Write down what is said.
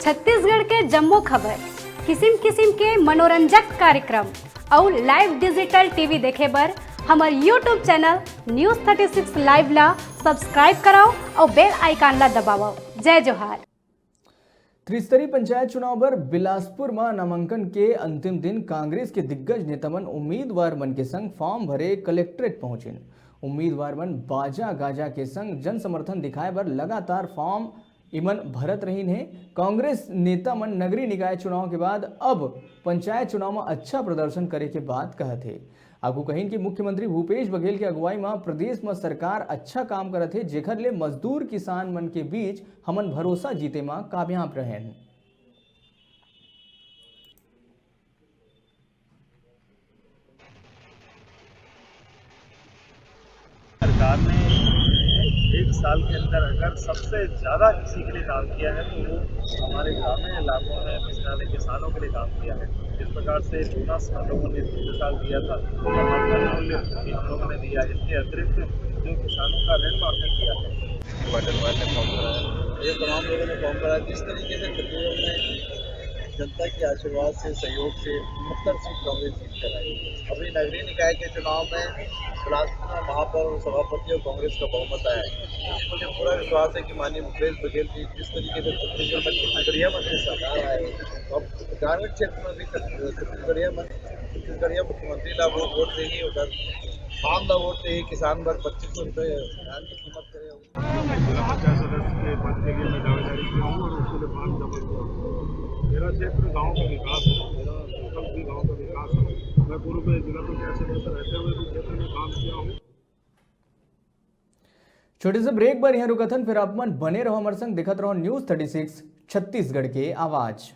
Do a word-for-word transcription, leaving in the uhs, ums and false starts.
छत्तीसगढ़ के जम्मो खबर, किसिम किसिम के मनोरंजक कार्यक्रम अउ live digital TV देखे बर हमर YouTube channel News thirty six Live ला subscribe करव अउ bell icon ला दबावव। जय जोहार। त्रिस्तरीय पंचायत चुनाव बर बिलासपुर म नामांकन के अंतिम दिन कांग्रेस के दिग्गज नेता मन उम्मीदवार मन के संग form भरे कलेक्ट्रेट पहुंचिन। उम्मीदवार मन बाजा गाजा के संग जनसमर्थन दिखाए बर लगातार form इमन भरत रहिन हे। कांग्रेस नेता मन नगरीय निकाय चुनाव के बाद अब पंचायत चुनाव म अच्छा प्रदर्शन करे के बात कहत हे। आगू कहिन कि मुख्यमंत्री भूपेश बघेल के अगुवाई म प्रदेश म सरकार अच्छा काम करत हे, जेखर ले मजदूर किसान मन के बीच हमन भरोसा जीते म कामयाब रहेन। सरकार ने एक साल के अंदर अगर सबसे ज्यादा किसी के लिए काम किया है तो वो हमारे ग्रामीण इलाकों में बसने वाले किसानों के लिए काम किया है। जिस प्रकार से बोनस हम लोगों ने पिछले साल दिया था, समर्थन मूल्य भी हम लोगों ने दिया है। इसके अतिरिक्त जो किसानों का ऋण माफ भी किया है। वाटर वार ने फॉर्म भरा है, ये तमाम लोगों ने फॉर्म भरा है। जिस तरीके से छत्तीसगढ़ में जनता के आशीर्वाद से, सहयोग से सत्तर सीट कांग्रेस जीत कर आई। अभी नगरीय निकाय के चुनाव में बिलासपुर में महापौर और सभापति और कांग्रेस का बहुमत आया है। मुझे पूरा विश्वास है कि माननीय भूपेश बघेल जी जिस तरीके से छत्तीसगढ़ में छत्तीसगढ़िया मंत्री सरकार आए हैं, तो अब ग्रामीण क्षेत्र में भी छत्तीसगढ़िया मंत्री, छत्तीसगढ़िया मुख्यमंत्री ला वोट, वोट देही, उधर धान ला वोट देही, किसान बर पच्चीस सौ रुपये धान की कीमत करे। जिला पंचायत सदस्य के पद के लिए मैं दावेदारी किया हूँ और उसके लिए फॉर्म जमा किया हूँ। मेरा क्षेत्र गांव का विकास है, मेरा फोकस भी गांव का विकास है। मैं पूर्व में जिला पंचायत सदस्य रहते हुए भी क्षेत्र में काम किया हूँ। छोटे से ब्रेक बर यहाँ रुकथन, फिर आप मन बने रहो हमारे संग, देखत रहो News thirty six छत्तीसगढ़ के आवाज।